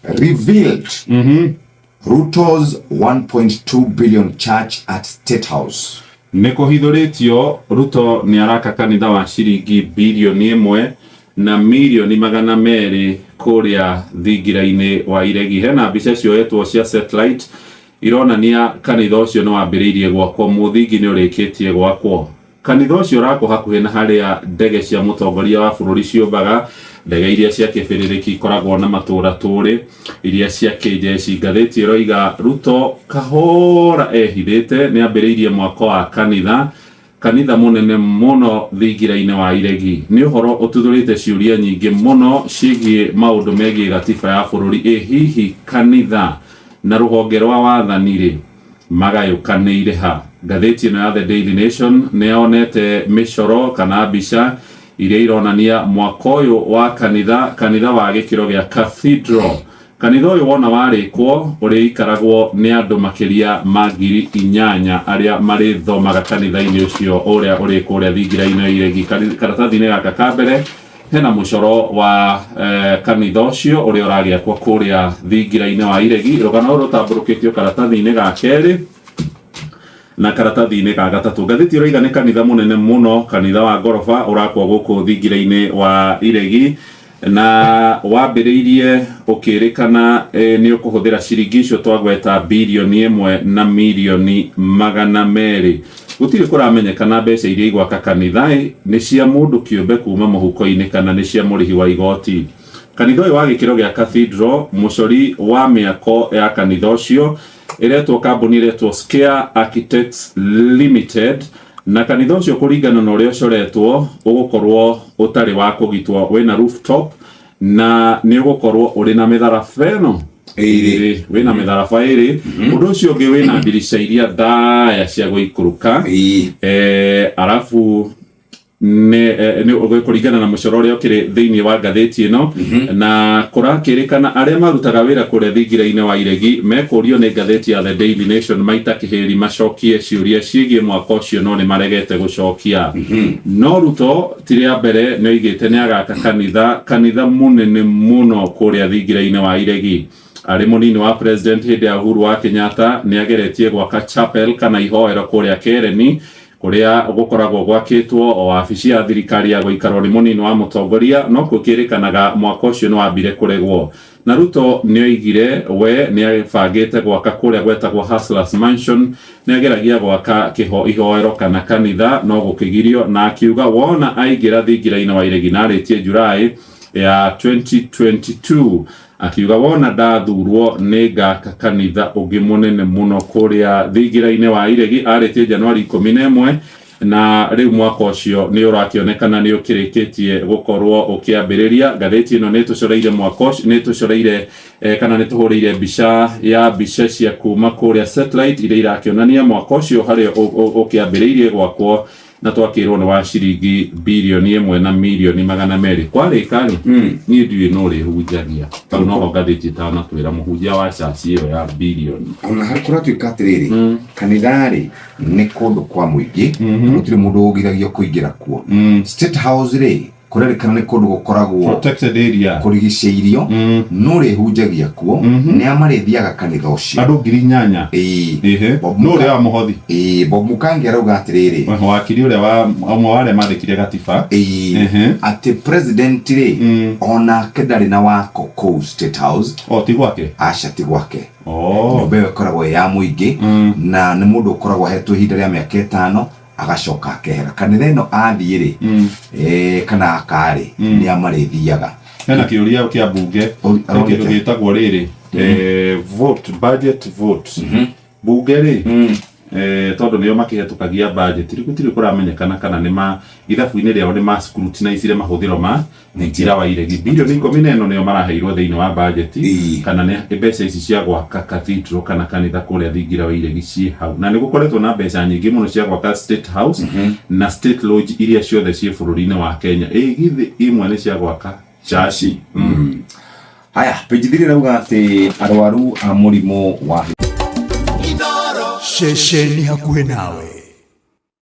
Revealed Ruto's 1.2 billion church at State House. Nĩ kũhithũrĩtio Ruto nĩ araka kanitha wa ciringi birioni ĩmwe na mirioni 200 kũrĩa thingira-inĩ wa Iregi. Hena mbica cioetwo cia satellite ironania kanitha ũcio nĩ wambĩrĩirie gwakwo, mũthingi nĩ ũrĩkĩtie gwakwo. Kanitha ũcio ũrakwo hakuhĩ na harĩa ndege cia mũtongoria wa bũrũri ciũmbaga, ndege iria cia kĩbĩrĩrĩki ikoragwo na matũra tũrĩ, iria cia kĩnjeci. Ngathĩti ĩroiga Ruto kahora ehithĩte nĩ ambĩrĩirie mwako wa kanitha, kanitha mũnene mũno thingira-inĩ wa Iregi. Nĩ ũhoro ũtuthũrĩte ciũria nyingĩ mũno ciĩgiĩ maũndũ megiĩ gatiba ya bũrũri. Ĩ hihi kanitha na rũhonge rwa wathani-rĩ, magayũkanĩire ha? Ngathĩti ĩno ya The Daily Nation nĩ yonete mĩcoro kana mbica iria ironania mwako ũyũ wa kanitha, kanitha wa gĩkĩro gĩa cathedral. Kanitha ũyũ wona warĩkwo ũrĩikaragwo nĩ andũ makĩria ma 8,000 arĩa marĩthomaga kanitha-inĩ ũcio ũrĩa ũrĩ kũrĩa thingira-inĩ wa Iregi. Karatathi-inĩ gaka ka mbere hena mũcoro wa kanitha ũcio ũrĩa ũragĩakwo kũrĩa thingira-inĩ wa Iregi. Rũgano rũrũ rũtambũrũkĩtio karatathi-inĩ ga kerĩ na karatathi-inĩ ga gatatũ. Ngathĩti ĩroiga nĩ kanitha mũnene mũno, kanitha wa ngoroba ũrakwo gũkũ thingira-inĩ wa Iregi na wambĩrĩirie ũkĩrĩkana nĩ ũkũhũthĩra ciringi icio twagweta birioni ĩmwe na mirioni 200. Gũtirĩ kũramenyekana mbeca iria igwaka kanitha nĩ cia mũndũ kĩũmbe kuma mũhuko-inĩ kana nĩ cia mũrĩhi wa igoti. Kanitha ũyũ wa gĩkĩro gĩa cathedral, mũcori wa mĩako ya kanitha ũcio ĩretwo kambuni ĩretwo Scare Architects Limited, na kanitha ũcio kũringana na ũrĩa ũcoretwo ũgũkorwo ũtarĩ wa kũgitwo, wĩna rooftop na nĩ ũgũkorwo ũrĩ na mĩtharaba ĩno Ĩrĩ. Wĩna mĩtharaba ĩrĩ. Ũndũ ũcio ũngĩ, wĩna ndirica iria ndaya cia gũikũrũka. Arabu nĩ kũringana na mũcoro ũrĩa ũkĩrĩ thĩinĩ wa ngathĩti ĩno, na kũrakĩrĩkana arĩa marutaga wĩra kũrĩa thingira-inĩ wa Iregi mekũrio nĩ ngathĩti ya The Daily Nation maita kĩhĩri macokie ciũria ciĩgiĩ mwaka ũcio, no nĩ maregete gũcokia. No Ruto ti rĩa mbere nĩ oigĩte nĩ agaka kanitha, kanitha mũnene mũno kũrĩa thingira-inĩ wa Iregi. Arĩ mũnini wa president hĩndĩ ya Uhuru wa Kenyatta nĩ ageretie gwaka chapel kana ihoero kũrĩa Kereni, kũrĩa gũkoragwo gwakĩtwo o wabici ya thirikari ya gũikarwo nĩ mũnini wa mũtongoria, no gũkĩrĩkanaga mwaka ũcio nĩ wambire kũregwo. Na Ruto nĩ oigire we nĩ abangĩte gwaka kũrĩa gwetagwo Hustlers Mansion, nĩ ageragia gwaka kĩho ihoero kana kanitha no gũkĩgirio, na akiuga wona aingĩra thingira-inĩ wa Iregi na arĩtie Julai ya 2022, akiuga wona ndathurwo nĩ ngaka kanitha ũngĩ mũnene mũno kũrĩa thingira-inĩ wa Iregi. Arĩtie Januari 11, na rĩu mwaka ũcio nĩ ũrakĩonekana nĩ ũkĩrĩkĩtie gũkorwo ũkĩambĩrĩria. Ngathĩti ĩno nĩ ĩtũcoreire mwaka ũcio, nĩ ĩtũcoreire kana nĩ tũhũrĩire mbica ya mbica cia kuma kũrĩa satellite iria irakĩonania mwaka ũcio harĩa ũkĩambĩrĩirie gwakwo, na twakĩrwo nĩ wa ciringi birioni ĩmwe na mirioni 200. Kwarĩka rĩ, niĩ ndiũĩ no ũrĩhunjagia tondũ noho ngathĩti ĩtanatwĩra mũhunjia wa caci ĩyo ya birioni. Ona harĩ kũratuĩka atĩrĩrĩ, kanitha rĩ nĩ kũndũ kwa mũingĩ, gũtirĩ mũndũ ũgiragio kũingĩra kuo. State House rĩ, kũrerĩkana nĩ kũndũ gũkoragwo protected area, kũrigicĩirio. No ũrĩhunjagia kuo, nĩ a marĩthiaga kanitha ũcio? Andũ 8,000. Ĩĩ. Ĩhĩ. Bob No ũrĩa wa mũhothi. Ĩĩ, Bob Mukangi arauga atĩrĩrĩ, wakiri ũrĩa wa ũmwe wa arĩa mandĩkire gatiba, ĩĩ, atĩ president rĩ, onake ndarĩ na wako kũu State House. O ti gwake? Aca, ti gwake. Nyũmba ĩyo ĩkoragwo ĩ ya mũingĩ, na nĩ mũndũ ũkoragwo ahetwo ihinda rĩa mĩaka 5 agacoka akehera. Kanitha ĩno athiĩ rĩ, kana akarĩ, nĩ amarĩthiaga? Hena kĩũria kĩa mbunge. He kĩndũ gĩtagwo rĩrĩ, vote, budget vote. Mbunge rĩ, tondũ nĩo makĩhetũkagia budget rĩ, gũtirĩ kũramenyekana kana nĩ ma ithabu-inĩ rĩao nĩ ma scrutinize mahũthĩro ma thingira wa Iregi. Birioni 11 nĩo maraheirwo thĩinĩ wa budget, kana nĩ mbeca ici cia gwaka cathedral kana kanitha kũrĩa thingira wa Iregi ciĩ hau. Na nĩ gũkoretwo na mbeca nyingĩ mũno cia gwaka State House na State Lodge iria ciothe ciĩ bũrũri-inĩ wa Kenya. Ĩ githĩ imwe nĩ cia gwaka caci? Haya, page 3 ĩrauga atĩ arwaru a mũrimũ wa Ceceni hakuhĩ nawe.